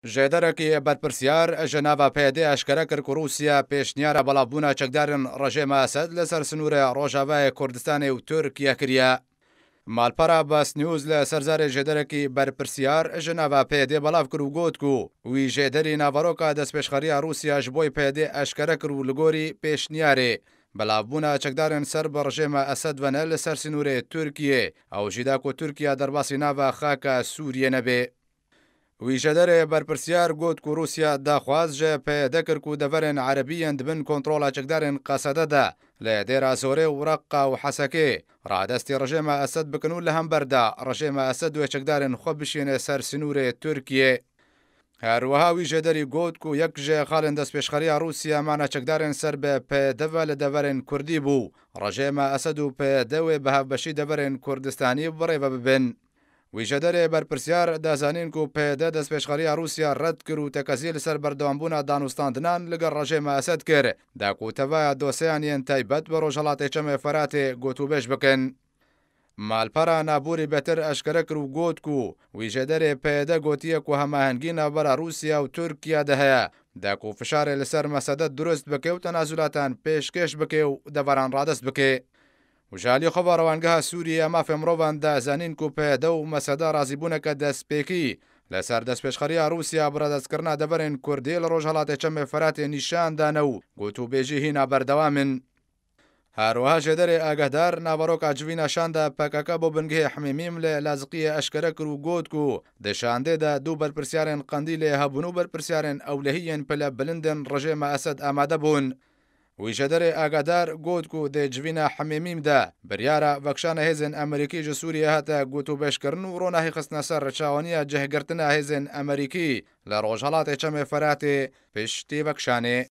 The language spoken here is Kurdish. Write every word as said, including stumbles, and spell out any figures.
Jêderekî berpirsiyar ji nava P Y D eşkere kir ku Rûsya pêşniyara belavbûna çekdarên rejêma Esed li ser sinûrê Rojavayê Kurdistanê û Tirkiye kiriye. Malpera Bas News li ser zarê jêderekî berpirsiyar ji nava P Y D belav kir û got ku wî jêderî naveroka destpêşxeriya Rûsya ji bo P Y D eşkere kir û li gorî pêşniyarê belavbûna çekdarên ser bi rejêma Esed ve ne li ser sinûrê Tirkiyê, ew jî da ku Tirkiye derbasî nava xaka Sûriyê nebe. Wî jêderê berpirsiyar got ku Rûsya daxwaz ji P Y D kir ku deverên erebî yên di bin kontrola çekdarên Qesede de li Dêra Zorê û Reqqa û Hesekê radestî rejêma Esed bikin û li hember de rejêma Esed wê çekdarên xwe bişîne ser sinûrê Tirkiyê. Her wiha wî jêderî got ku yek ji xalên destpêşxeriya Rûsya mana çekdarên ser bi P Y D ve li deverên Kurdî bû. Rejêma Esed û P Y D wê bi hevbeşî deverên Kurdistanî bi rê ve bibin. Wî jêderê berpirsiyar da zanîn ku P Y D destpêşxeriya Rûsya red kir û tekezî li ser berdewambûna danûstandinan li gel rejêma Esed kir, da ku tevaya dosyeyan yên taybet bi Rojhelatê Çemê Feratê gotûbêj bikin. Malpera Nabûrî Betir eşkere kir û got ku wî jêderê P Y D gotiye ku hemahengî navbera Rûsya û Tirkiye de heye, da ku fişarê li ser mesede dirust bike û tenazulatan pêşkêş bike û deveran radest bike. Û ji alî xwe ve Rewangeha Sûriyê ya Mafê Mirovan da zanîn ku P Y D û mesede razîbûneke destpêkî li ser destpêşxeriya Rûsya bi radestkirina deverên Kurdî li Rojhelatê Çemê Feratê nîşan dane û gotûbêjî hîna berdewam in. Her wiha jêderê agehdar naveroka civîna şanda P K K bo bingehê Hemîmîm li Laziqiyê eşkere kir û got ku di şandê de du berpirsiyarên Qendîlê hebûn û berpirsiyarên ewlehî yên pile bilind ên rejêma Esed amade bûn. Wî jêderê agadar got ku di civîna Hemêmîm de biryara vekşana hêzên Amerîkî ji Sûriyê hate gotûbêjkirin û ronahî xistine ser çawaniya cihgirtina hêzên Amerîkî li Rojhelatê Çemê Feratê piştî vekşanê.